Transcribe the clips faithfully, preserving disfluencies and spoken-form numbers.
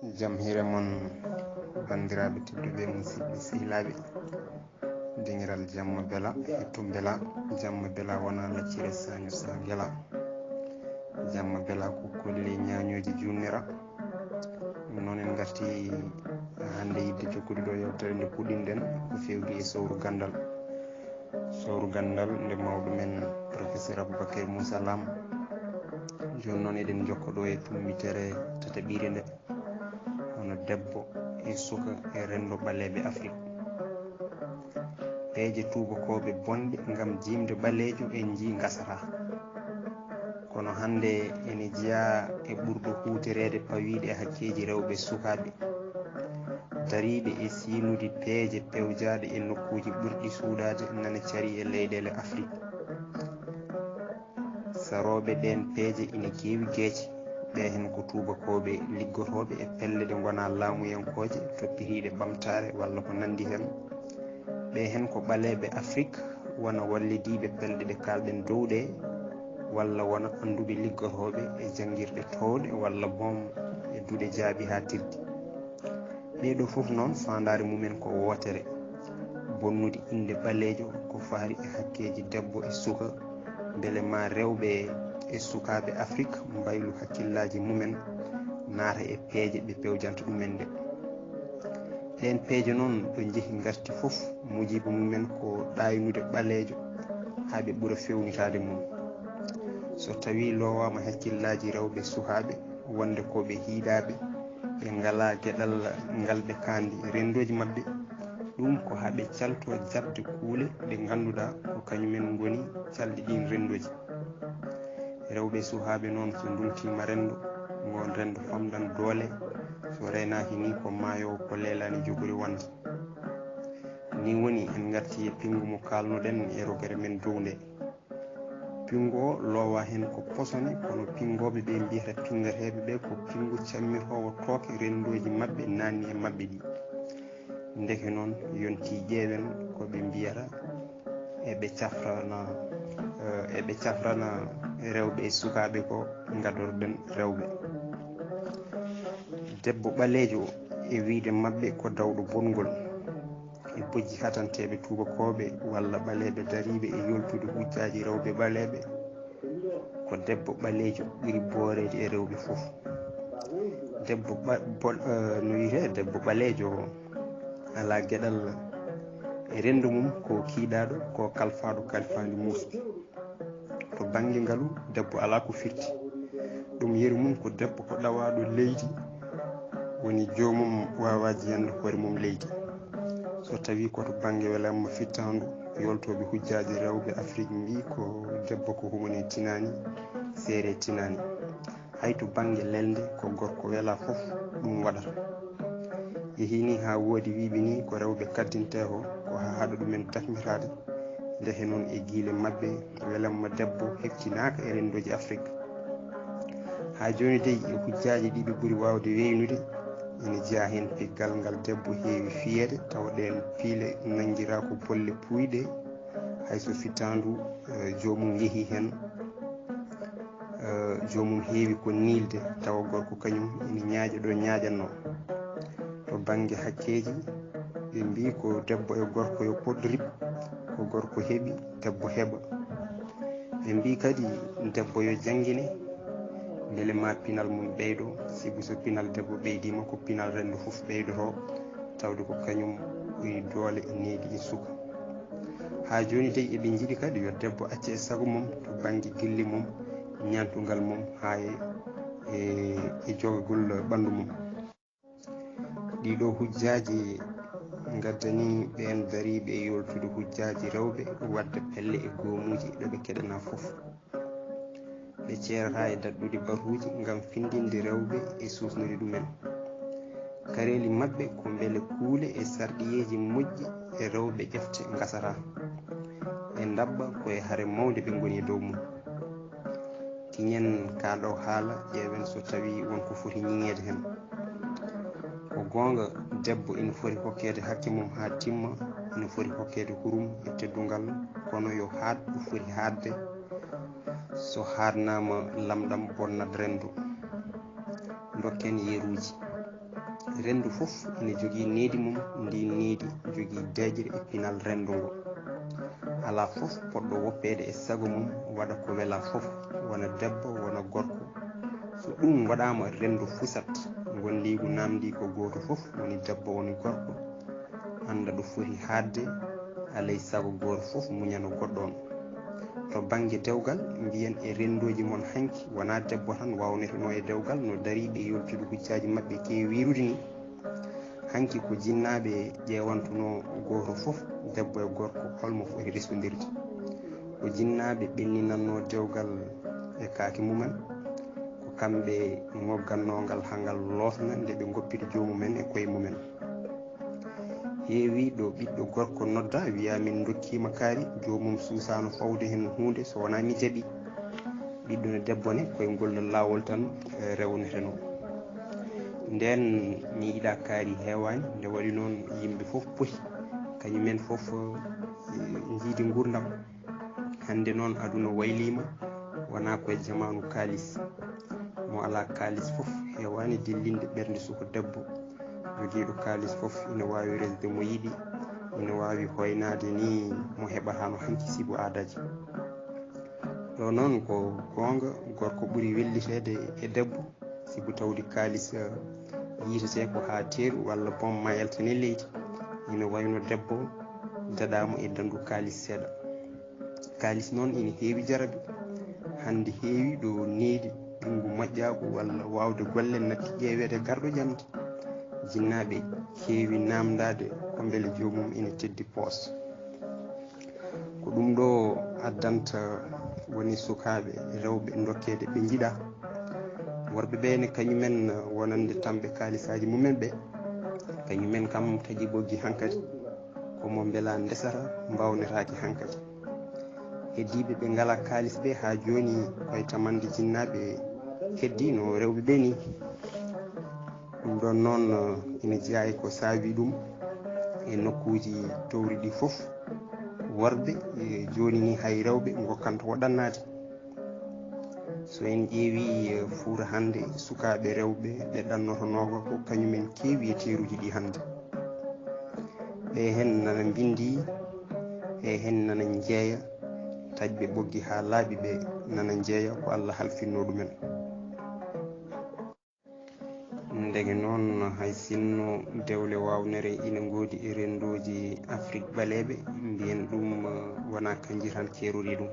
Jam hiire mon, banndiraaɓe tedduɓe, musidɓe sehilaaɓe. Dingiral jamma bela, hettu bela, jamma bela wona laccire sañu sangela. Jamma bela ko kolli ñaañooji junnira. Ɗum noon en ngarti hannde yidde jokkude ɗo yewtere nde puɗɗinɗen ko fewti e sowru ganndal. Sowru ganndal nde mawɗo men professeur Aboubacar Moussa Lam. Jooni noon eɗen jokka ɗo e tumbitere tataɓire nde. Hono debbo e suka e renndo ɓaleeɓe Afrik. Peeje tuubakooɓe bonɗe ngam jiimde ɓaleejo en njii ngasataa. Kono hannde ene jeyaa e ɓurɗo huutoreede pawiiɗe e hakkeeji rewɓe e sukaaɓe. Dariiɓe e siynudi peeje pewjaaɗe e nokkuuji ɓurɗi suuɗaade nana carii e leyɗeele Afrik. Sarooɓe ɗeen peeje ina keewi geece. Ɓee heen ko tuubakooɓe liggotooɓe e pelle ɗe ngonaa laamuyankooje, toppitiiɗe ɓamtaare walla ko nanndi heen. Ɓee heen ko ɓaleeɓe Afrik, wano wallidiiɓe pelle ɗe kaalɗen dow ɗee, walla wano annduɓe liggotooɓe e janngirɗe toowɗe walla boom e duɗe jaabi haa tirdi. Ɗee ɗoo fof noon, faandaare mumen ko wootere, bonnude innde ɓaleejo ko fahri e hakkeeji debbo e suka, mbele ma rewɓe e sukaaɓe Afrik mbaylu hakkillaaji mumen, naata e peeje ɓe pewjanta ɗumen ɗe. Ɗeen peeje noon, ɗo njehi ngarti fof, mujiiba mumen ko ɗaaynude ɓaleejo haa ɓe ɓura feewnitaade mum. So tawii loowaama hakkillaaji rewɓe e sukaaɓe, wonde ko ɓe hiiɗaaɓe, ɓe ngalaa geɗal ngal ɓe kaandi renndooji maɓɓe, ɗum ko haa ɓe caltoo jaɓde kuule ɗe ngannduɗaa ko kañumen ngoni calɗi ɗiin renndooji. Rewɓe e sukaaɓe noon, so ndultiima renndo, ngoon renndo famɗan doole, so reenaaki ni ko maayo ko leelaani jogori wonde. Ni woni en ngarti e pinngu mo kaalnoɗen e rogere men dow nde. Pinngu o loowa heen ko posone, kono pinngooɓe ɓe mbiyata pinngateeɓe ɓe ko pinngu cammiroowo tooke renndooji maɓɓe naanni e maɓɓe ɗi. Ndeke noon, yontii ƴeewen ko ɓe mbiyata, eɓe cafrana, eh, eɓe cafrana rewɓe e sukaaɓe ko ngadorɗen rewɓe. Debbo ɓaleejo e wiyde maɓɓe ko dawɗo bonngol. E bojji hatanteeɓe tuubakooɓe walla ɓaleeɓe dariiɓe e yoltude hujjaaji rewɓe ɓaleeɓe, ko debbo ɓaleejo ɓuri booreede e rewɓe fof. Debbo ɓa-, bol-, eh, no wiyetee, debbo ɓaleejo o alaa geɗal e renndo mum, ko kiiɗaaɗo, ko kalfaaɗo, kalfaandi muusɗi. To bannge ngalu, debbo alaa ko firti. Ɗum yeru mum ko debbo ko ɗawaaɗo leydi, woni joomum waawaa jeyande hoore mum leydi. So tawii ko to bannge welamma fittaandu, yoltooɓe hujjaaji rewɓe Afrik mbii ko debbo ko huune tinaani, seere tinaani. Hay to bannge lelnde, ko gorko welaa fof ɗum waɗata. Yehii ni haa woodi wiyɓe ni ko rewɓe kaddintee ko, ko haa haɗa ɗumen dakmitaade. Ndeke noon e giile maɓɓe, welamma debbo heftinaaka e renndooji Afrik. Haa jooni dey, e hujjaaji ɗi ɓe ɓuri waawde weynude, ene jeyaa heen piggal ngal debbo heewi fiyeede, tawa ɗeen piile nanngiraa ko bolle puuyɗe, hay so fittaandu, eh, joomum yehii heen, eh, joomum heewi ko niilde, tawa gorko kañum ene ñaaƴa ɗo ñaaƴatnoo. To bannge hakkeeji, ɓe mbii ko debbo e gorko yo poɗ rip, ko gorko heɓi, debbo heɓa. Ɓe mbii kadi debbo yo janngine, mbele ma pinal mum ɓeydo, sibu so pinal debbo ɓeydiima, ko pinal renndo fof ɓeydoto, tawde ko kañum ɓuri doole e needi e suka. Haa jooni dey, eɓe njiɗi kadi yo debbo acce e sago mum to bannge gilli mum, ñaantungal mum, haa e, e, e jogagol ɓanndu mum. Ɗiɗo hujjaaji ngaddanii ɓeen dariiɓe e yoltude hujjaaji rewɓe waɗde pelle e goomuuji ɗo ɓe keɗanaa fof. Ɓe ceerataa e daɗɗude batuuji ngam findinde rewɓe e suusnude ɗumen. Kareeli maɓɓe ko mbele kuule e sarɗiyeeji moƴƴi e rewɓe ƴefte ngasataa. Ɓe ndaɓɓa ko e hare mawnde ɓe ngoni e dow mum. Kiñen kaa ɗo haala, ƴeewen so tawii won ko foti ñiŋeede heen. Ko goonga, debbo ina foti hokkeede hakke mum haa timma, ina foti hokkeede hurum e teddungal, kono yo haaɗ ɗo foti haaɗde. So haaɗnaama lamɗam bonnat renndo. Ndokken yeruuji. Renndu fof ina jogii needi mum, ndiin needi jogii deeƴre e pinal renndu ngo. Alaa fof poɗɗo woppeede e sago mum waɗa ko welaa fof, wona debbo wona gorko. So ɗum waɗaama, renndu fusat. Ngondiigu naamndii ko gooto fof, woni debbo woni gorko, annda ɗo foti haaɗde, alay sago gooto fof muñano goɗɗo on. To bannge dewgal, mbiyen e renndooji mon hanki, wonaa debbo tan waawnetenoo e dewgal no dariiɓe yoltude hujjaaji maɓɓe keewi wiirude ni. Hanki ko jinnaaɓe ƴeewantunoo gooto fof, debbo e gorko, hol mo foti resondirde. Ko jinnaaɓe ɓenninannoo dewgal e kaake mumen, ko kamɓe ngoggannoo ngal haa ngal loosna nde ɓe ngoppiri joomumen e koye mumen. Heewi ɗo ɓiɗɗo gorko nodda, wiya, "Min ndokkiima kaari, joomum suusaano fawde heen huunde, so wonaa mi jaɓi." Ɓiɗɗo ne debbo ne, koye ngol laawol tan, eh, rewneteno. Ndeen mi yiɗa kaari heewaani, nde waɗi noon yimɓe fof poti, kañumen fof, eh, njiidi nguurndam. Hannde noon aduna wayliima, wonaa koye jamaanu kaalis. Mo alaa kaalis fof heewaani dillinde ɓernde suka debbo. Jogiiɗo kaalis fof ina waawi resde mo yiɗi, ina waawi hoynaade ni mo heɓataano hanki sibu aadaaji. Ɗo noon ko goonga, gorko ɓuri welliteede e debbo, sibu tawde kaalis, eh, yiitetee ko haa teeru walla boom ma yaltane leydi. Ina wayno debbo daɗaama e danndu kaalis seeɗa. Kaalis noon ina heewi jarabi. Hannde heewi ɗo needi ɓinngu moƴƴaagu walla waawde golle natti ƴeeweede garɗo jamdi. Jinnaaɓe keewi naamndaade ko mbele joomum ina teddi poos. Ko ɗum ɗo addanta woni sukaaɓe rewɓe ndokkeede ɓe njiɗa. Worɓe ɓe ne kañumen wonande tamɓe kaalisaaji mumen ɓe. Kañumen kam taƴi ɓoggi hankadi. Ko mo mbela ndesata mbawnetaake hankadi. Heddiiɓe ɓe ngala kaalis ɓe haa jooni koye tamande jinnaaɓe heddi no rewɓe ɓe ni. Ɗum ɗon noon, eh, ina jeyaa e ko saabi ɗum e nokkuuji towri ɗi fof. Worɓe, eh, jooni ni hay rewɓe ngokkanta waɗannaade. So en ƴeewi, eh, Fuuta hannde, sukaaɓe rewɓe ɓe ɗannotonooka ko kañumen keewi e teeruuji ɗi hannde. Ɓe heen nana mbinndi, ɓe heen nana njeeya, taƴɓe ɓoggi haa laaɓi ɓe nana njeeya ko Allah halfinno ɗumen. Ndeke noon, hay sinno dewle waawnere ina ngoodi e renndooji Afrik ɓaleeɓe, mbiyen ɗum, eh, wonaa kanji tan keerori ɗum.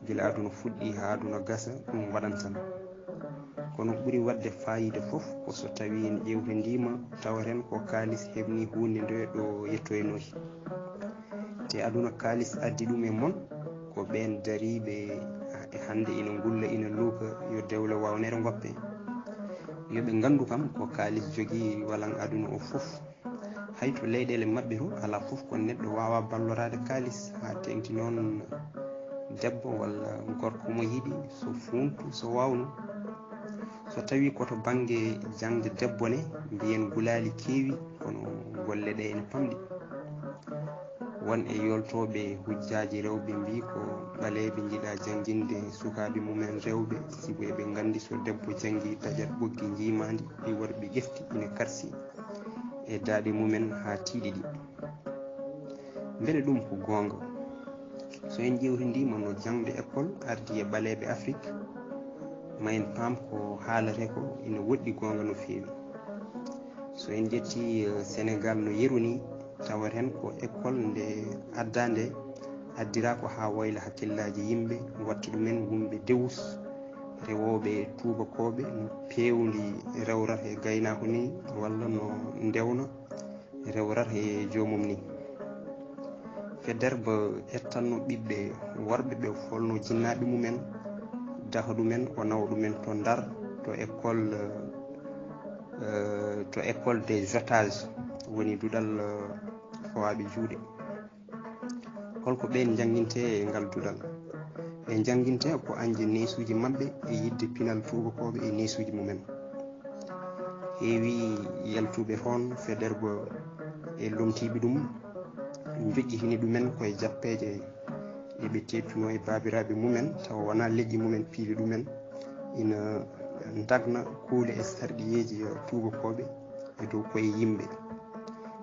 Gila aduna fuɗɗi haa aduna gasa, ɗum waɗan tan. Kono ɓuri waɗde faayiida fof ko so tawii en ƴeewtindiima, tawaten ko kaalis heɓni huunde nde ɗo yettoynooki. Te aduna kaalis addi ɗum e mon, ko ɓeen dariiɓe e hannde ina ngulla, ina luuka, yo dewle waawnere ngoppe. Yo ɓe nganndu kam ko kaalis jogii walan aduna o fof. Hay to leyɗeele maɓɓe to, alaa fof ko neɗɗo waawa balloraade kaalis haa teeŋti noon debbo walla gorko mo yiɗi, so fuuntu, so waawno. So tawii ko to bannge jaŋde debbo ne, mbiyen gulaali keewi, kono golle ɗe ene pamɗi. Won e yoltooɓe hujjaaji rewɓe mbii ko ɓaleeɓe njiɗa jannginde sukaaɓe mumen rewɓe, sibu eɓe nganndi so debbo janngi taƴat ɓoggi njiimaandi ɗi worɓe ƴefti ina karsi e daaɗe mumen haa tiiɗi ɗi. Mbele ɗum ko goonga? So en ƴeewtindiima no jaŋde école ardi e ɓaleeɓe Afrik, ma en paam ko haalatee ko ina woɗɗi goonga no feewi. So en ƴetti, eh, Senegal no yeru ni, tawaten ko école nde adda nde, addira ko haa wayla hakkillaaji yimɓe, watta ɗumen wumɓe dewus, rewooɓe tuubakooɓe no peewndi rewrata e gaynaaku ni, walla no ndewna rewrata e joomum ni. Faidherbe ettanno ɓiɓɓe worɓe ɓe folno jinnaaɓe mumen, daha ɗumen, o nawa ɗumen to Ndar, to école, eh, to école des otages, woni duɗal, eh, fawaaɓe juuɗe. Holko ɓeen njanngintee e ngal duɗal? Ɓe njanngintee ko añde neesuuji maɓɓe e yiɗde pinal tuubakooɓe e neesuuji mumen. Heewi yaltuɓe toon, Faidherbe e lomtiiɓe ɗum, njoƴƴitini ɗumen koye jappeeje ɗe ɓe teettunoo e baabiraaɓe mumen, tawa wonaa leƴƴi mumen piili ɗumen, ina dagna kuule e sarɗiyeeji tuubakooɓe e dow koye yimɓe.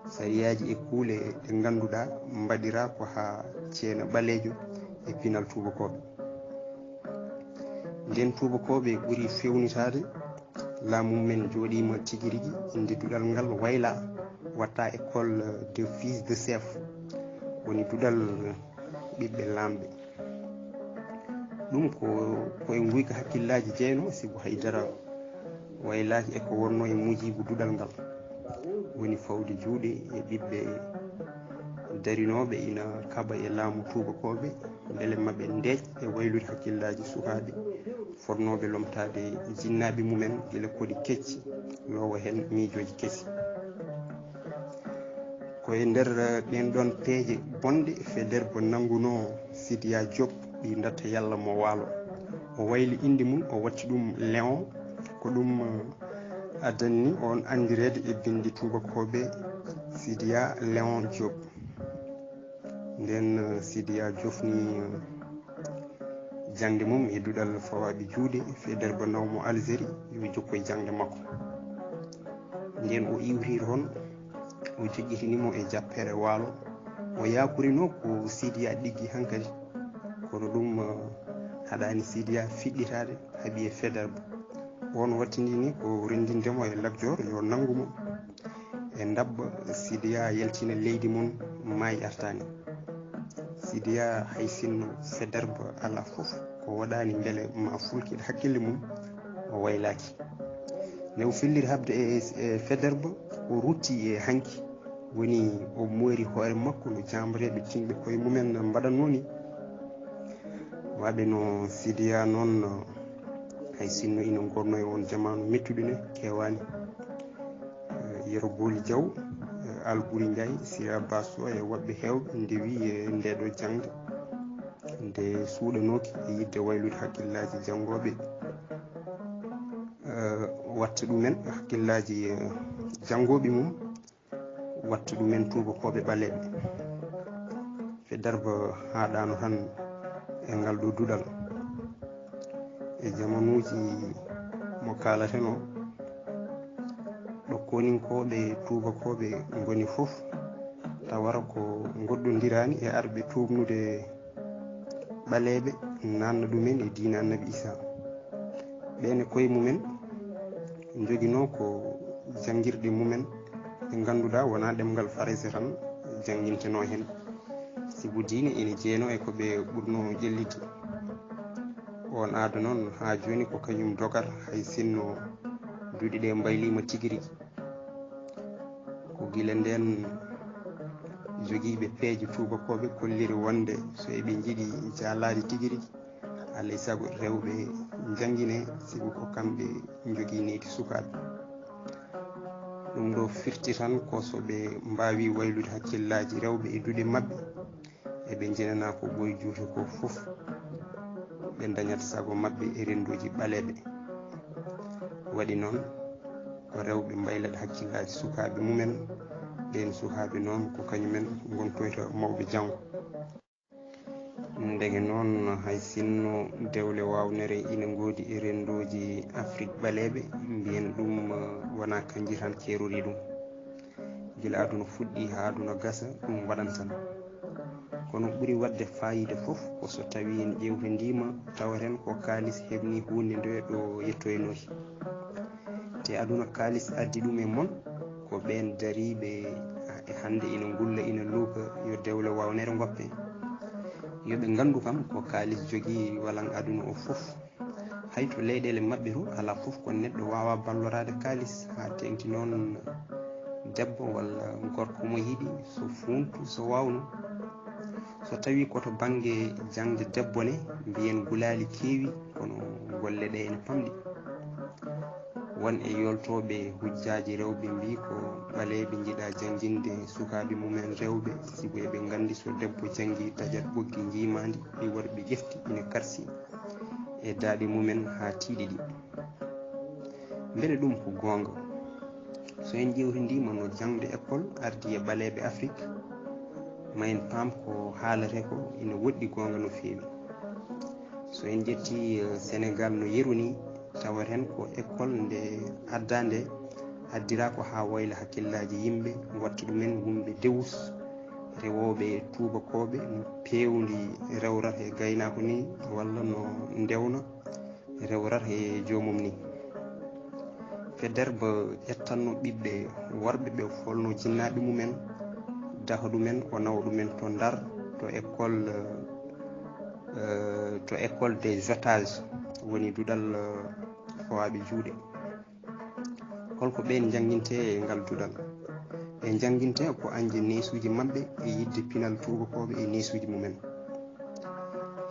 Sariyaaji e kuule ɗe ngannduɗaa mbaɗiraa ko haa ceena ɓaleejo e pinal tuubakooɓe. Nden tuubakooɓe ɓuri fewnitaade, laamu men jooɗiima tigi rigi, inde duɗal ngal waylaa, watta école de fils de chef, woni duɗal ɓiɓɓe laamɓe. Ɗum ko koye nguyka hakkillaaji jeyno, sibu haydara waylaaki e ko wonnoo e muujibu duɗal ngal. Woni fawde juuɗe e ɓiɓɓe darinooɓe ina kaɓa e laamu tuubakooɓe, mbele maɓe ndeeƴ e waylude hakkillaaji sukaaɓe fotnooɓe lomtaade jinnaaɓe mumen gila koɗi kecci, loowa heen miijooji kesi. Ko e nder, eh, ɗeen ɗoon peeje bonɗe Faidherbe nanngunoo Sidiya Diop ɗi ndatta yalla mo waalo. O wayli innde mum, o watti ɗum Léon. Ko ɗum, eh, addani oon anndireede e binndi tuubakooɓe Sidiya Léon Diop. Nden, eh, Sidiya jofni, eh, jaŋde mum e duɗal fawaaɓe juuɗe Faidherbe naw mo Algérie, yo jokko e jaŋde makko. Nden o iwri toon, o joƴƴitini mo e jappeere waalo. O yaakurinoo ko Sidiya ɗiggi hankadi, kono ɗum, eh, haɗaani Sidiya fiɗɗitaade, haaɓi e Faidherbe. Oon wattindini ko renndinde mo e lagjoor, yo nanngu mo. E ndabba, Sidiya yaltina leydi mum, maayi artaani. Sidiya, hay sinno Faidherbe alaa fof ko waɗaani mbele ma fulkiɗ hakkille mum, o waylaaki. Nde o filliri haɓde e, e Faidherbe, o rutti e hanki, woni o moori hoore makko no jaambareeɓe tinɓe koye mumen mbaɗatnoo ni. Waɗde no Sidiya noon, hay sinno ina ngonnoo e oon jamaanu mettuɗo ne, keewaani. Eh, Yero Booli Jaw, eh, Alburi Njaay, Sira Basso e woɓɓe heewɓe ndewi e ndeeɗo jaŋde. Nde suuɗanooki e yiɗde waylude hakkillaaji janngooɓe, eh, watta ɗumen hakkillaaji, eh, janngooɓe mum, watta ɗumen tuubakooɓe ɓaleeɓe. Faidherbe haaɗaano tan e ngal ɗo duɗal. E jamanuuji mo kaalatenoo, ɗo koninkooɓe tuubakooɓe ngoni fof, tawata ko ngoɗɗondiraani e arɓe tuubnude ɓaleeɓe, naatna ɗumen e diina Annabi Isa. Ɓeen e koye mumen njoginoo ko janngirɗe mumen ɗe ngannduɗaa wonaa ɗemngal Farayse tan janngintenoo heen, sibu diine ina jeyanoo e ko ɓe ɓurnoo ƴellitde. Oon aada noon, haa jooni ko kañum dogat, hay sinno duɗe ɗe mbayliima tigi rigi. Ko gila ndeen jogiiɓe peeje tuubakooɓe kolliri wonde so eɓe njiɗi jaalaade tigi rigi, alaa e sago rewɓe njannginee, sibu ko kamɓe njogii needi sukaaɓe. Ɗum ɗo firti tan ko so ɓe mbaawii waylude hakkillaaji rewɓe e duɗe maɓɓe, eɓe njenanaa ko ɓuri juuti ko fof, ɓe ndañat sago maɓɓe e renndooji ɓaleeɓe. Waɗi noon, ko rewɓe mbaylat hakkillaaji sukaaɓe mumen, ɓeen sukaaɓe noon ko kañumen ngontoyta mawɓe janngo. Ndeke noon, hay sinno dewle waawnere ina ngoodi e renndooji Afrik ɓaleeɓe, mbiyen ɗum, eh, wonaa kanji tan keerori ɗum. Gila aduna fuɗɗi haa aduna gasa, ɗum waɗan tan. Kono ɓuri waɗde faayiida fof ko so tawii en ƴeewtindiima, tawaten ko kaalis heɓni huunde nde ɗo yettoynooki. Te aduna kaalis addi ɗum e mon, ko ɓeen dariiɓe e hannde ina ngulla, ina luuka, yo dewle waawnere ngoppe. Yo ɓe nganndu kam ko kaalis jogii walan aduna o fof. Hay to leyɗeele maɓɓe to, alaa fof ko neɗɗo waawa balloraade kaalis, haa teeŋti noon debbo walla gorko mo yiɗi, so fuuntu, so waawno. So tawii ko to bannge jaŋde debbo ne, mbiyen gulaali keewi, kono golle ɗe ene pamɗi. Won e yoltooɓe hujjaaji rewɓe mbii ko ɓaleeɓe njiɗaa jannginde sukaaɓe mumen rewɓe, sibu eɓe nganndi so debbo janngii taƴat ɓoggi njiimaandi ɗi worɓe ƴefti ina karsi e daaɗe mumen haa tiiɗi ɗi. Mbele ɗum ko goonga? So en ƴeewtindiima no jaŋde école ardi e ɓaleeɓe Afrik, ma en paam ko haaletee ko ina woɗɗi goonga no feewi. So en ƴetti, eh, Senegaal no yeru nii, Tawat heen ko école nde addaa nde, addiraa ko haa wayla hakkillaaji yimɓe, watta ɗumen wumɓe dewus, rewooɓe e tuubakooɓe, no peewndi rewrata e gaynaako ni, walla no ndewna rewrata e joomum ni. Faidherbe ƴettanno ɓiɓɓe worɓe ɓe folno jinnaaɓe mumen, daha ɗumen, o nawa ɗumen to Ndar, to école, euh, to école des otages, woni duɗal, euh, fawaaɓe juuɗe. Holko ɓeen njanngintee e ngal duɗal? Ɓe njanngintee ko añde neesuuji maɓɓe e yiɗde pinal tuubakooɓe e neesuuji mumen.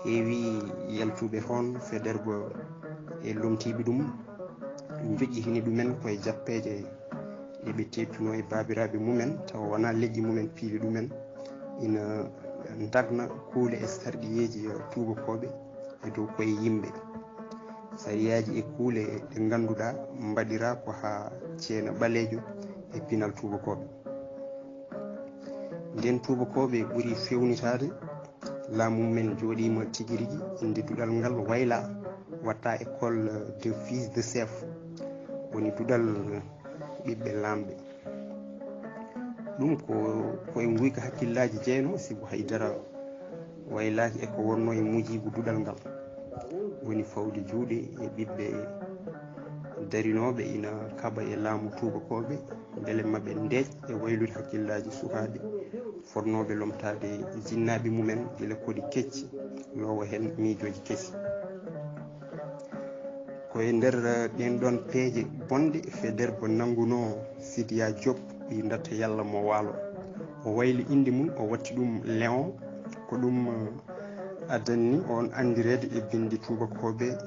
Heewi yaltuɓe toon, Faidherbe e lomtiiɓe ɗum njoƴƴitini ɗumen koye jappeeje ɗe ɓe teettunoo e baabiraaɓe mumen, tawa wonaa leƴƴi mumen piili ɗumen, ina ndagna kuule e sarɗiyeeji tuubakooɓe e dow koye yimɓe. Sariyaaji e kuule ɗe ngannduɗaa mbaɗiraa ko haa ceena ɓaleejo e pinal tuubakooɓe. Nden tuubakooɓe ɓuri feewnitaade, laamu mumen jooɗiima tigi rigi, innde duɗal ngal waylaa, watta école de fils de chef, woni duɗal ɓiɓɓe laamɓe. Ɗum ko koye nguyka hakkillaaji jeyno, sibu haydara waylaaki e ko wonnoo e muujiibu duɗal ngal. Woni fawde juuɗe e ɓiɓɓe darinooɓe ina kaɓa e laamu tuubakooɓe, mbele maɓe ndeeƴ e waylude hakkillaaji sukaaɓe fotnooɓe lomtaade jinnaaɓe mumen gila koɗi kecci, loowa heen miijooji kesi. Ko e nder, eh, ɗeen ɗoon peeje bonɗe Faidherbe nanngunoo Sidiya Diop, ɓiy ndatta yalla mo waalo. O wayli innde mum, o watti ɗum Léon. Ko ɗum, eh, addani oon anndireede e binndi tuubakooɓe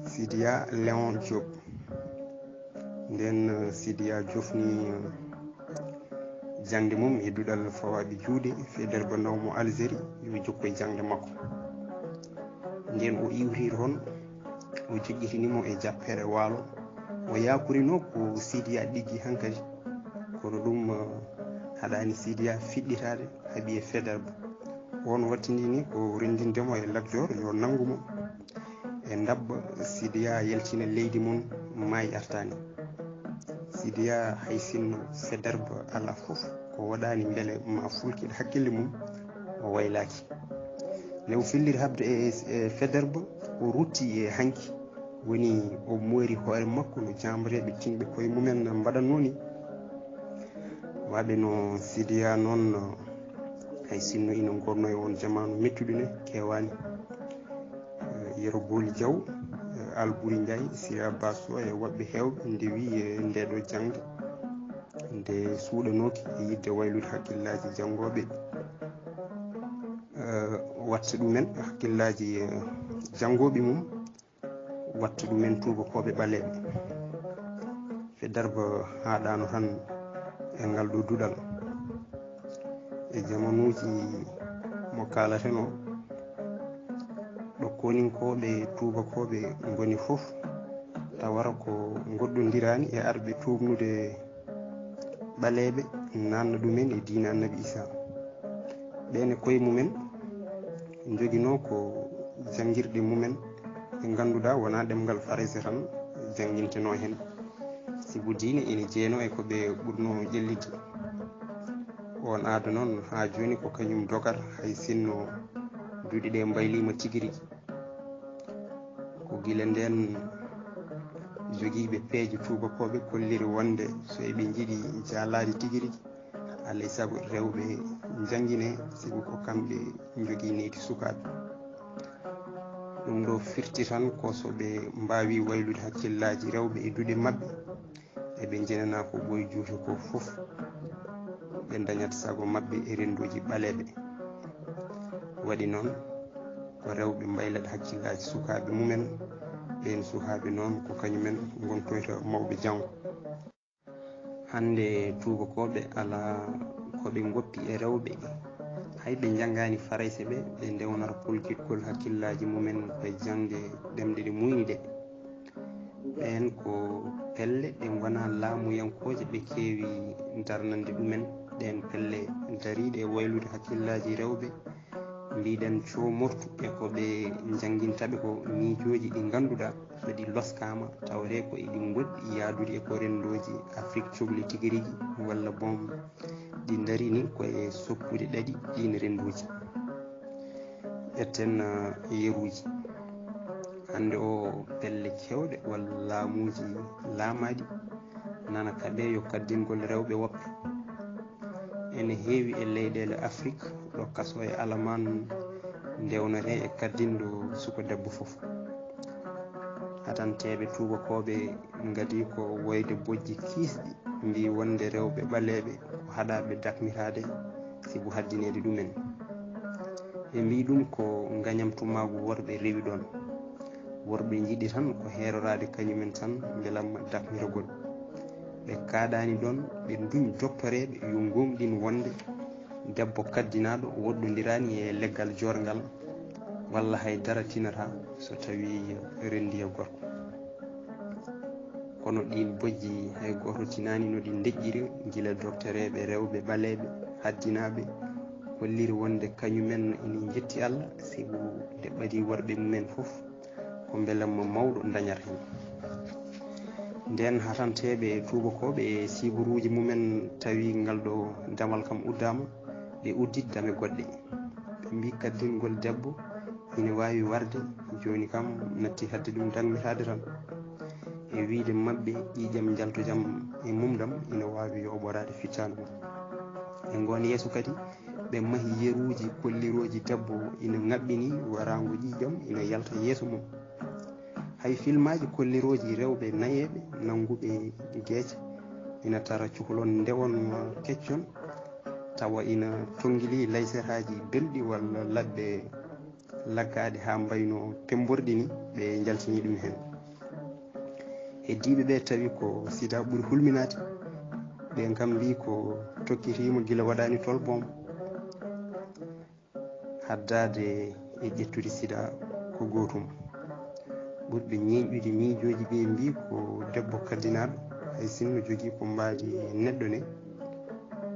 Sidiya Léon Diop. Nden, eh, Sidiya jofni, eh, jaŋde mum e duɗal fawaaɓe juuɗe, Faidherbe naw mo Algérie, yo jokkoy jaŋde makko. Nden o iwri toon, o joƴƴitini mo e jappeere waalo. O yaakurinoo ko Sidiya ɗiggi hankadi, kono ɗum, eh, haɗaani Sidiya fiɗɗitaade, haaɓi e Faidherbe. Oon wattindini ko renndinde mo e Lat Joor yo nanngu mo. E ndabba, Sidiya yaltina leydi mum, maayi artaani. Sidiya, hay sinno Faidherbe alaa fof ko waɗaani mbele ma fulkiɗ hakkille mum, o waylaaki. Nde o filliri haɓde e, e Faidherbe, o rutti e hanki, woni o moori hoore makko no jaambareeɓe tinɓe koye mumen mbaɗatnoo ni. Waɓe no Sidiya noon, hay sinno ina ngonnoo e oon jamaanu mettuɗo ne, keewaani. Eh, Yero Booli Jaw, eh, Alburi Njaay, Sira Basso e woɓɓe heewɓe ndewi e ndeeɗo jaŋde, nde suuɗanooki e yiɗde waylude hakkillaaji janngooɓe, eh, watta ɗumen hakkillaaji, eh, janngooɓe mum, watta ɗumen tuubakooɓe ɓaleeɓe. Faidherbe haaɗaano tan e ngal ɗo duɗal. E jamanuuji mo kaalatenoo, ɗo koninkooɓe tuubakooɓe ngoni fof, tawata ko ngoɗɗondiraani e arɓe tuubnude ɓaleeɓe, naatna ɗumen e diina Annabi Isa. Ɓeen e koye mumen njoginoo ko janngirɗe mumen ɗe ngannduɗaa wonaa ɗemngal Farayse tan janngintenoo heen, sibu diine ene jeyanoo e ko ɓe ɓurnoo ƴellitde. Oon aada noon, haa jooni ko kañum dogat, hay sinno duɗe ɗe mbayliima tigi rigi. Ko gila ndeen jogiiɓe peeje tuubakooɓe kolliri wonde so eɓe njiɗi jaalaade tigi rigi, alaa e sago rewɓe njannginee, sibu ko kamɓe njogii nehdi sukaaɓe. Ɗum ɗo firti tan ko so ɓe mbaawii waylude hakkillaaji rewɓe e duɗe maɓɓe, eɓe njenanaa ko ɓooyi juuti ko fof, ɓe ndañat sago maɓɓe e renndooji ɓaleeɓe. Waɗi noon, ko rewɓe mbaylat hakkillaaji sukaaɓe mumen, ɓeen sukaaɓe noon ko kañumen ngontoyta mawɓe janngo. Hannde tuubakooɓe alaa ko ɓe ngoppi e rewɓe. Hay ɓe njanngaani Farayse ɓe, ɓe ndewnata polkiɗgol hakkillaaji mumen ko e jaŋde ɗemɗe ɗe muuyni ɗe. Ɓeen ko pelle ɗe ngonaa laamuyankooje, ɓe keewi darnande ɗumen ɗeen pelle dariiɗe e waylude hakkillaaji rewɓe, Mbiɗen coomortu e ko ɓe njannginta ɓe ko miijooji ɗi ngannduɗaa so ɗi loskaama tawree ko eɗi ngoɗɗi yaadude e ko renndooji Afrik cohli tigi rigi walla boom ɗi ndarii ni ko e soppude ɗaɗi ɗiin renndooji. Ƴetten yeruuji. Hannde o pelle keewɗe walla laamuuji laamaaɗi nana kaɓee yo kaddingol rewɓe woppe. Ene heewi e leyɗeele Afrik ɗo kaso e alamaan ndewnetee e kaddinɗo suka debbo fof. Hatanteeɓe tuubakooɓe ngadii ko woyde bojji kiisɗi mbii wonde rewɓe ɓaleeɓe ko haɗaaɓe dakmitaade sibu haddineede ɗumen. Ɓe mbii ɗum ko ngañamtumaagu worɓe rewi ɗoon. Worɓe njiɗi tan ko heeroraade kañumen tan mbelamma dakmitagol. Ɓe kaaɗaani ɗoon, ɓe nduñ doktoreeɓe yo ngoongɗin wonde debbo kaddinaaɗo woɗɗondiraani e leggal joorngal walla hay dara tinataa so tawii renndii e gorko. Kono ɗiin bojji hay gooto tinaani no ɗi ndeƴƴiri gila doktoreeɓe rewɓe ɓaleeɓe haddinaaɓe holliri wonde kañumen ina njetti Alla sibu nde ɓadii worɓe mumen fof ko mbelamma mawɗo ndañata heen. Ndeen hatanteeɓe tuubakooɓe e siiburuuji mumen tawi ngal ɗo damal kam uddaama, ɓe uddi dame goɗɗe. Ɓe mbii kaddingol debbo ina waawi warde, jooni kam natti hadde ɗum dakmitaade tan. E wiyde maɓɓe ƴiiƴam njaltojam e mumɗam ina waawi yoɓoraade fittaandu mum. E ngoon yeeso kadi ɓe mahi yeruuji kollirooji debbo ina ŋaɓɓini waraango ƴiiƴam ina yalta yeeso mum. Hay filmaaji kollirooji rewɓe nayeeɓe nannguɓe geece ina tara cukalon ndewon keccon tawa ina tonngilii layseraaji belɗi walla laɓɓe laggaaɗe haa mbayno pemmborɗi ni ɓe njaltini ɗum heen. Heddiiɓe ɓe tawi ko sida ɓuri hulminaade, ɓeen kam mbii ko tokkitiima gila waɗaani tolboom. Haddaade e ƴettude sida ko gootum. Ɓurɓe ñeeñɗude miijooji ɓe mbii ko debbo kaddinaaɗo hay sinno jogii ko mbaadi neɗɗo ne,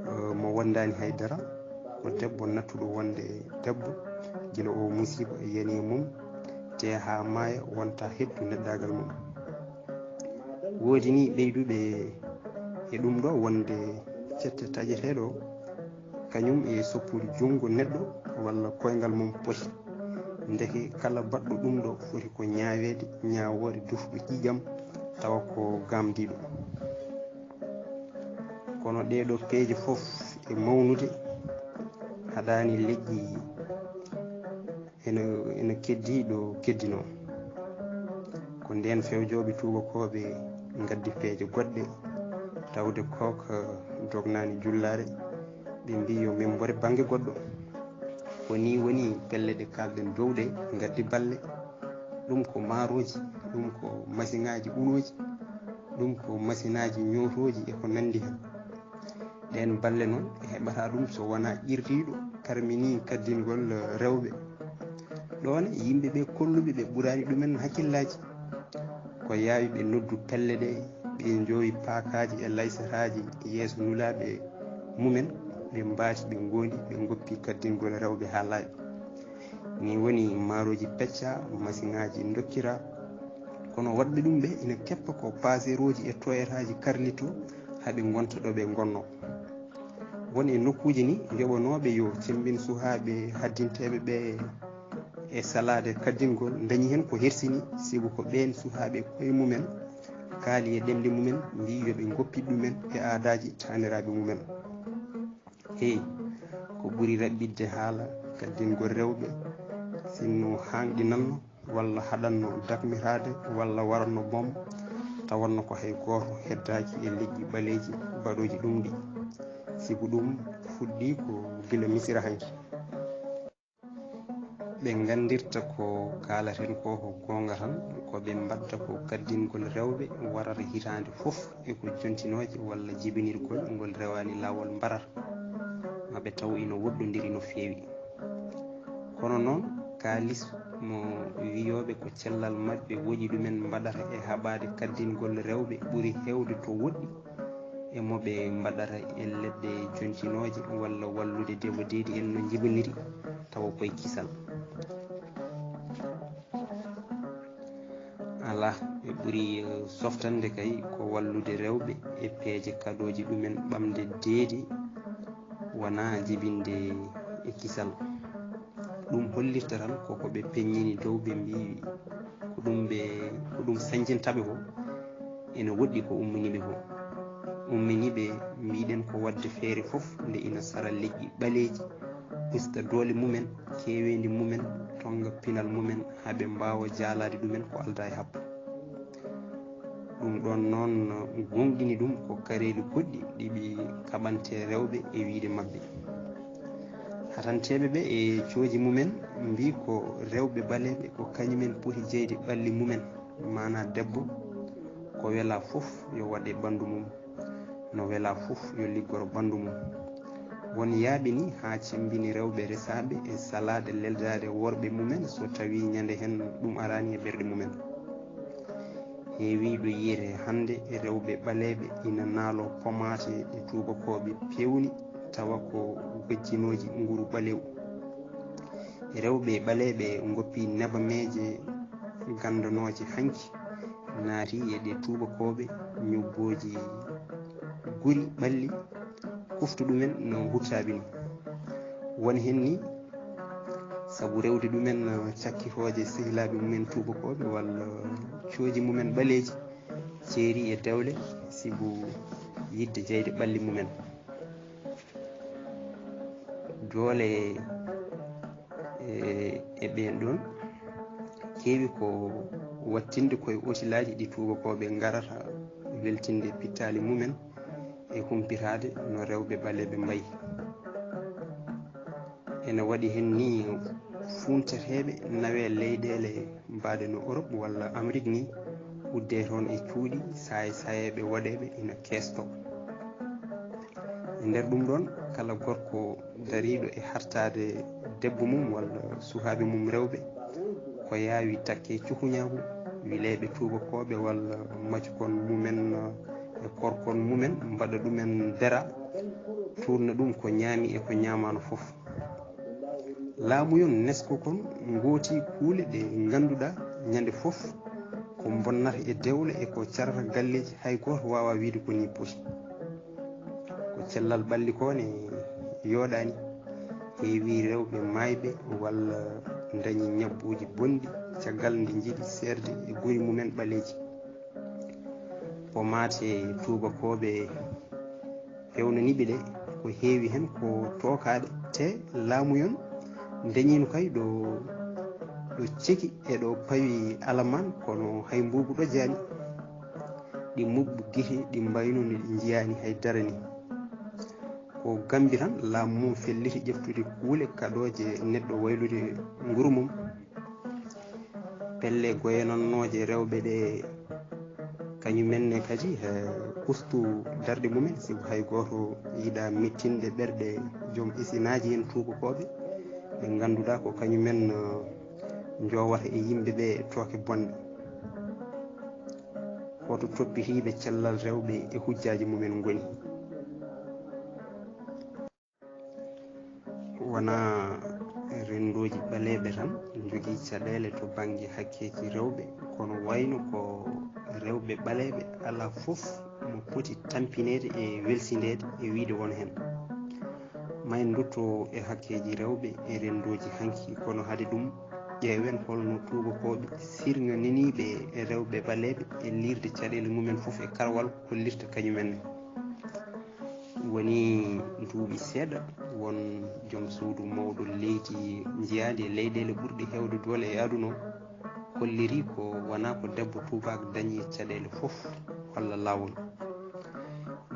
eh, mo wondaani hay dara, ko debbo nattuɗo wonde debbo gila o musiiba yani e mum te haa maaya wonta heɓtu neɗɗaagal mum. Woodi ni ɓeyduɓe e ɗum ɗo wonde cette taƴeteeɗo kañum e soppude junngo neɗɗo walla koyngal mum poti. Ndeke kala baɗɗo ɗum ɗo foti ko ñaaweede ñaawoore dufɗo ƴiiƴam tawa ko gamdiiɗo. Kono ɗee ɗo peeje fof e mawnude haɗaani leƴƴi ene, ene keddii ɗo keddinoo. Ko ndeen fewjooɓe tuubakooɓe ngaddi peeje goɗɗe tawde kooka dognaani jullaare, ɓe mbii yo min mbore bannge goɗɗo. Ko nii woni pelle ɗe kaalɗen dow ɗe ngaddi balle. Ɗum ko maarooji, ɗum ko masiŋaaji unooji, ɗum ko masinaaji ñootooji e ko nanndi heen. Ɗeen balle noon ɓe heɓata ɗum so wonaa qirdiiɗo karminii kaddingol rewɓe. Ɗoon yimɓe ɓe kolluɓe ɓe ɓuraani ɗumen hakkillaaji. Ko yaawi ɓe noddu pelle ɗe, ɓe njoowi paakaaji e laysataaji yeeso nulaaɓe mumen, ɓe mbaati ɓe ngoondi ɓe ngoppi kaddingol rewɓe haa laaɓi. Ni woni maarooji pecca, masiŋaaji ndokkira. Kono waɗɓe ɗum ɓe ina keppa ko paaseerooji e toyataaji karlito haa ɓe ngonta ɗo ɓe ngonnoo. Won e nokkuuji ni yoɓanooɓe yo cemmbin suhaaɓe haddinteeɓe ɓe e salaade kaddingol ndañi heen ko hersini, sibu ko ɓeen suhaaɓe koye mumen kaali e ɗemɗe mumen mbii yo ɓe ngoppit ɗumen e aadaaji taaniraaɓe mumen. Heey, ko ɓuri raɓɓiɗde haala kaddingol rewɓe sinno haanɗinanno walla haɗanno dakmitaade walla waranno boom tawanno ko hay gooto heddaaki e leƴƴi ɓaleeji baɗooji ɗum ɗi. Sibu ɗum fuɗɗii ko gila Misira hanki. Ɓe nganndirta ko kaalaten ko ko goonga tan, ko ɓe mbaɗta ko kaddingol rewɓe warata hitaande fof e ko jontinooje walla jibinirgol ngol rewaani laawol mbarata, ma ɓe taw ina woɗɗondiri no feewi. Kono noon, kaalis mo wiyooɓe ko cellal maɓɓe woƴi ɗumen mbaɗata e haɓaade kaddingol rewɓe ɓuri heewde to woɗɗi, e mo ɓe mbaɗata e leɗɗe jontinooje walla wallude dewa deedi en no njibiniri tawa koye kisal. Alaa, ɓe ɓuri softande kay ko wallude rewɓe e peeje kaɗooji ɗumen ɓamde deedi, wonaa jibinde e kisal. Ɗum hollirta tan ko ko ɓe peññini dow, ɓe mbii ko ɗum ɓe ko ɗum sañjintaɓe ko ene woɗɗi ko umminiɓe ko umminiɓe. Mbiɗen ko waɗde feere fof nde ina sara leƴƴi ɓaleeji, usta doole mumen, keeweendi mumen, tonnga pinal mumen haa ɓe mbaawa jaalaade ɗumen ko aldaa e happu. Ɗum ɗoon noon goongɗini ɗum ko kareeli goɗɗi ɗi ɓi kaɓantee rewɓe e wiyde maɓɓe. Hatanteeɓe ɓe e cooji mumen mbii ko rewɓe ɓaleeɓe ko kañumen poti jeyde ɓalli mumen, maanaa debbo ko welaa fof yo waɗ e ɓanndu mum, no welaa fof yo liggoro ɓanndu mum. Won yaaɓe nii haa cemmbini rewɓe resaaɓe e salaade leldaade worɓe mumen so tawii ñande heen ɗum araani e ɓerɗe mumen. Heewii ɗo yiyetee hannde e rewɓe ɓaleeɓe ina naaloo pomaate ɗe tuubakooɓe peewni tawa ko gojjinooji nguru ɓaleewu. Rewɓe ɓaleeɓe ngoppii nebameeje ganndanooje hanki, naati e ɗe tuubakooɓe ñubbooji guri ɓalli, kuftu ɗumen no huttaaɓe nii. Won heen nii sabu rewde ɗumen cakkitooje sehilaaɓe mumen tuubakooɓe walla cooji mumen ɓaleeji, ceeri e dewle sibu yiɗde jeyde ɓalli mumen. Doole e e ɓeen ɗoon keewi ko wattinde koye otilaaji ɗi tuubakooɓe ngarata weltinde pittaali mumen e humpitaade no rewɓe ɓaleeɓe mbayi. Ene waɗi heen nii fuunteteeɓe nawee leyɗeele mbaaɗe no Orop walla Amerik nii, uddee toon e cuuɗi, saay-saayeeɓe waɗeeɓe ina keestoo. E nder ɗum ɗoon, kala gorko dariiɗo e hartaade debbo mum walla sukaaɓe mum rewɓe, ko yaawi takkee cukuñaagu, wileeɓe tuubakooɓe walla macukon mumen e korkon mumen mbaɗa ɗumen dera, tuurna ɗum ko ñaami e ko ñaamaano fof. Laamuyon nesko kon ngooti kuule ɗe ngannduɗaa ñande fof ko mbonnata e dewle e ko carata galleeji, hay gooto waawaa wiyde ko nii poti. Ko cellal ɓalli ko ne yooɗaani, heewi rewɓe maayɓe walla ndañi ñabbuuji bonɗi caggal nde njiɗi seerde e guri mumen ɓaleeji. Pomaate tuubakooɓe peewnaniiɓe ɗe, ko heewi heen ko tookaaɗe, te laamuyon dañiino kay ɗo ɗo ceki e ɗo pawi alamaan, kono hay mbuubu ɗojjaani. Ɗi muɓɓu gite, ɗi mbayno no ɗi njiyaani hay dara ni. Ko Gambi tan laamu mum felliti ƴeftude kuule kaɗooje neɗɗo waylude nguru mum. Pelle goyanannooje rewɓe ɗe, kañum en ne kadi, eh, ustu darɗe mumen, sibu hay gooto yiɗaa mettinde ɓerɗe joom isinaaji en tuubakooɓe, ɓe ngannduɗaa ko kañum en, eh, njowata e yimɓe ɓe tooke bonɗe. Hoto toppitiiɓe cellal rewɓe e hujjaaji mumen ngoni? Wonaa renndooji ɓaleeɓe tan njogii caɗeele to bannge hakkeeji rewɓe, kono wayno ko rewɓe ɓaleeɓe alaa fof mo poti tampineede e welsindeede e wiyde won heen. Ma en ndutto e hakkeeji rewɓe e renndooji hanki, kono hade ɗum, ƴeewen holno tuubakooɓe sirŋaniniiɓe e rewɓe ɓaleeɓe e liirde caɗeele mumen fof e karwal kollirta kañum en ne. Woni duuɓi seeɗa, won joom suudu mawɗo leydi njiyaandi e leyɗeele ɓurɗe heewde doole e aduna o, holliri ko wonaa ko debbo tuubaak dañi caɗeele fof walla laawol.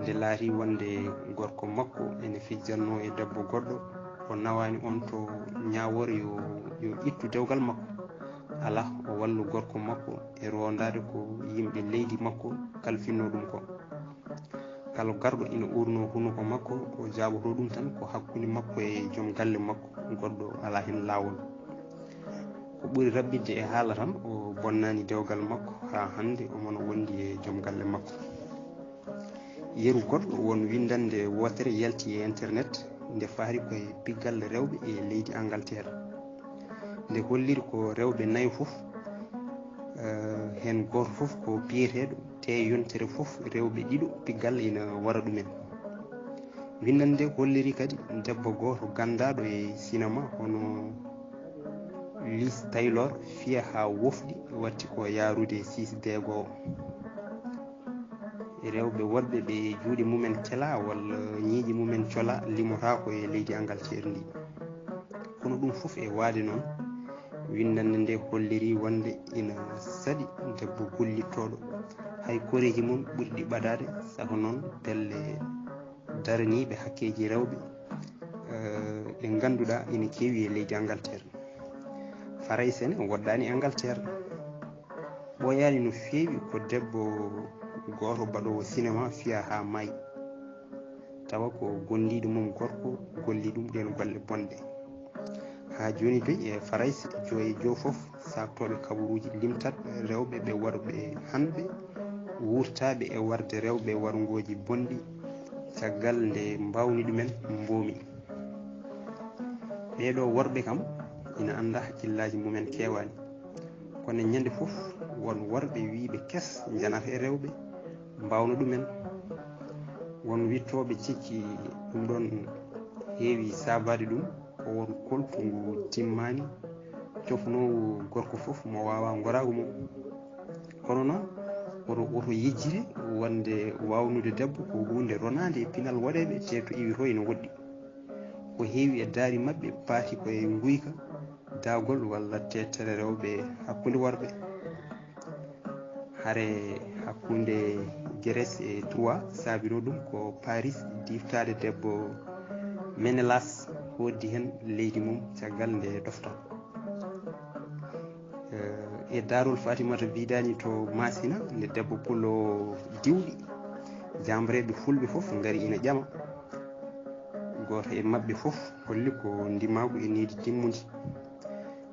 Nde laati wonde gorko makko ene fijjannoo e debbo goɗɗo, o nawaani on to ñaawoore yo, yo ittu dewgal makko. Alaa, o wallu gorko makko e roondaade ko yimɓe leydi makko kalfinnoo ɗum ko. Kala garɗo ina uurnoo hunuko makko, o jaaɓotoo ɗum tan ko hakkunde makko e joom galle makko, goɗɗo alaa heen laawol. Ko ɓuri raɓɓiɗde e haala tan, o bonnaani dewgal makko, haa hannde omo no wondi e joom galle makko. Yeru goɗɗo won winndannde wootere yalti e internet nde fahri ko e piggal rewɓe e leydi Angleterre. Nde holliri ko rewɓe nayo fof, eh, heen gooto fof ko piyeteeɗo, te yontere fof rewɓe ɗiɗo piggal ina wara ɗumen. Winndannde nde holliri kadi debbo gooto ganndaaɗo e sinema hono Liz Taylor, fiya haa wofɗi, watti ko yaarude six D goo. Rewɓe worɓe ɓe juuɗe mumen kela walla ñiiƴe mumen cola limotaako e leydi Angleterre ndi. Kono ɗum fof e waade noon, winndannde nde holliri wonde ina saɗi debbo gollittooɗo. Hay koreeji mum ɓurɗi ɓadaade, sabu noon pelle daraniiɓe hakkeeji rewɓe, eh, ɗe ngannduɗaa ina keewi e leydi Angleterre. Farayse ne woɗɗaani Angleterre. Ɓooyaani no feewi ko debbo gooto baɗoowo sinema fiya haa maayi, tawa ko gondiiɗo mum gorko golli ɗum ɗeen golle bonɗe. Haa jooni toy e Farayse, joyi e joo fof, saaktooɓe kabaruuji limtat rewɓe ɓe warɓe hanɓe, wuurtaaɓe e warde rewɓe warngooji bonɗi, caggal nde mbawni ɗumen mboomi. Ɓeeɗo worɓe kam ina annda hakkillaaji mumen keewaani. Kono ñande fof won worɓe wiiɓe kes njanata e rewɓe, mbawna ɗumen. Won wittooɓe cikki ɗum ɗon heewi saabaade ɗum, ko won koltu ngu timmaani, cofnoowu gorko fof mo waawa ngoraagu mum. Kono noon, woto, woto yejjire wonde waawnude debbo ko huunde ronaande e pinal waɗeeɓe, te to iwi to ina woɗɗi. Ko heewi e daari maɓɓe paati ko e nguyka, daagol walla teettere rewɓe hakkunde worɓe. Hare hakkunde Grèce e Troie saabinoo ɗum ko Paris, diiftaade debbo Ménélas hoɗdi heen leydi mum caggal nde ɗoftal. Eh, e daarol Fatimata Bidaani to Masina, nde debbo pullo diwɗi, jaamreeɓe fulɓe fof ngari ina ƴama. Gooto e maɓɓe fof holli ko ndimaagu e needi timmundi.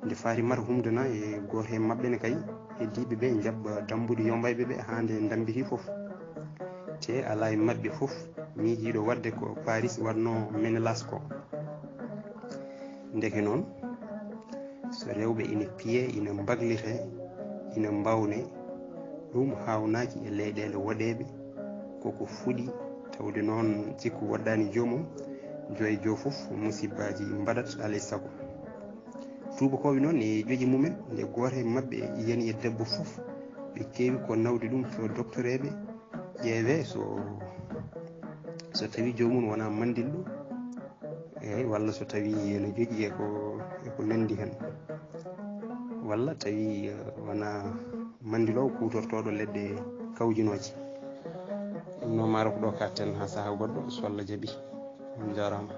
Nde Fatimata humdana e gooto e maɓɓe ne kay, heddiiɓe ɓe njaɓɓa dambude yombayɓe ɓe haa nde ndambitii fof. Te alaa e maɓɓe fof miijiiɗo waɗde ko Paris waɗnoo Ménélas ko. Ndeke noon, so rewɓe ina piyee, ina mbaglitee, ina mbawnee, ɗum haawnaaki e leyɗeele woɗeeɓe, koko fuɗi, tawde noon jikku woɗɗaani joomum, joyi joo fof musibbaaji mbaɗat alay sago. Tuubakooɓe noon e ƴoƴi mumen, nde gooto e maɓɓe yani e debbo fof, ɓe keewi ko nawde ɗum to doktoreeɓe, ƴeewee so, so tawii joomum wonaa manndilɗo, eey, walla so tawii ene jogii e ko, e ko nanndi heen, walla tawii, eh, wonaa manndiloowo kuutortooɗo leɗɗe kawjinooje. Ɗum noon, maa rok ɗo katten haa sahaa goɗɗo, so Allah jaɓi. On njaaraama.